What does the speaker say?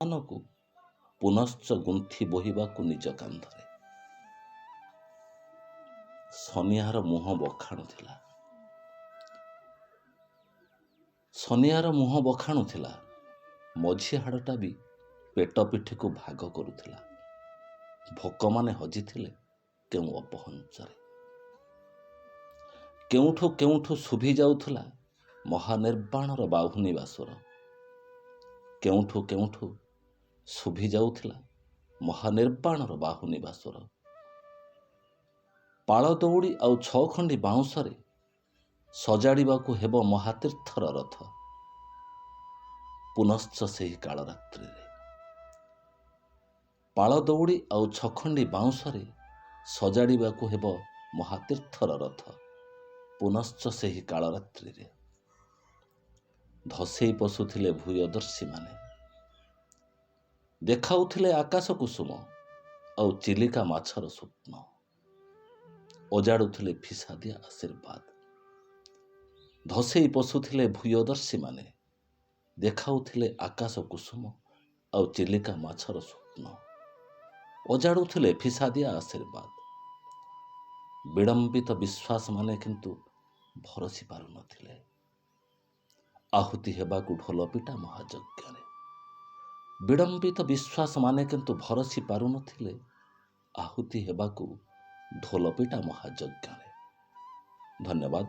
ମାନକୁ ପୁନଶ୍ଚ ଗୁନ୍ଥି ବୋହିବାକୁ ନିଜ କାନ୍ଧରେ। ସନିଆର ମୁହଁ ବଖାଣୁଥିଲା, ସନିଆର ମୁହଁ ବଖାଣୁଥିଲା, ମଝି ହାଡ଼ଟା ବି ପେଟ ପିଠିକୁ ଭାଗ କରୁଥିଲା। ଭୋକମାନେ ହଜିଥିଲେ କେଉଁ ଅପହଞ୍ଚରେ। କେଉଁଠୁ କେଉଁଠୁ ଶୁଭି ଯାଉଥିଲା ମହାନିର୍ବାଣର ବାହୁନିବା ସ୍ୱର। କେଉଁଠୁ କେଉଁଠୁ ଶୁଭି ଯାଉଥିଲା ମହାନିର୍ବାଣର ବାହୁନିବା ସ୍ୱର। ପାଳ ଦଉଡ଼ି ଆଉ ଛଅ ଖଣ୍ଡି ବାଉଁଶରେ ସଜାଡ଼ିବାକୁ ହେବ ମହାତୀର୍ଥର ରଥ, ପୁନଶ୍ଚ ସେହି କାଳରାତ୍ରିରେ। ପାଳ ଦଉଡ଼ି ଆଉ ଛଖଣ୍ଡି ବାଉଁଶରେ ସଜାଡ଼ିବାକୁ ହେବ ମହାତୀର୍ଥର ରଥ, ପୁନଶ୍ଚ ସେହି କାଳରାତ୍ରିରେ। ଧସେଇ ପଶୁଥିଲେ ଭୂୟଦର୍ଶୀମାନେ, ଦେଖାଉଥିଲେ ଆକାଶ କୁସୁମ ଆଉ ଚିଲିକା ମାଛର ସ୍ୱପ୍ନ, ଅଜାଡ଼ୁଥିଲେ ଫିସାଦିଆ ଆଶୀର୍ବାଦ। ଧସେଇ ପଶୁଥିଲେ ଭୂୟଦର୍ଶୀମାନେ, ଦେଖାଉଥିଲେ ଆକାଶ କୁସୁମ ଆଉ ଚିଲିକା ମାଛର ସ୍ୱପ୍ନ, ଅଜାଡ଼ୁଥିଲେ ଫିସାଦିଆ ଆଶୀର୍ବାଦ। ବିଳମ୍ବିତ ବିଶ୍ୱାସମାନେ କିନ୍ତୁ ଭରସି ପାରୁନଥିଲେ ଆହୁତି ହେବାକୁ ଢୋଲପିଟା ମହାଯଜ୍ଞରେ। ବିଳମ୍ବିତ ବିଶ୍ୱାସମାନେ କିନ୍ତୁ ଭରସି ପାରୁନଥିଲେ ଆହୁତି ହେବାକୁ ଢୋଲପିଟା ମହାଯଜ୍ଞରେ। ଧନ୍ୟବାଦ।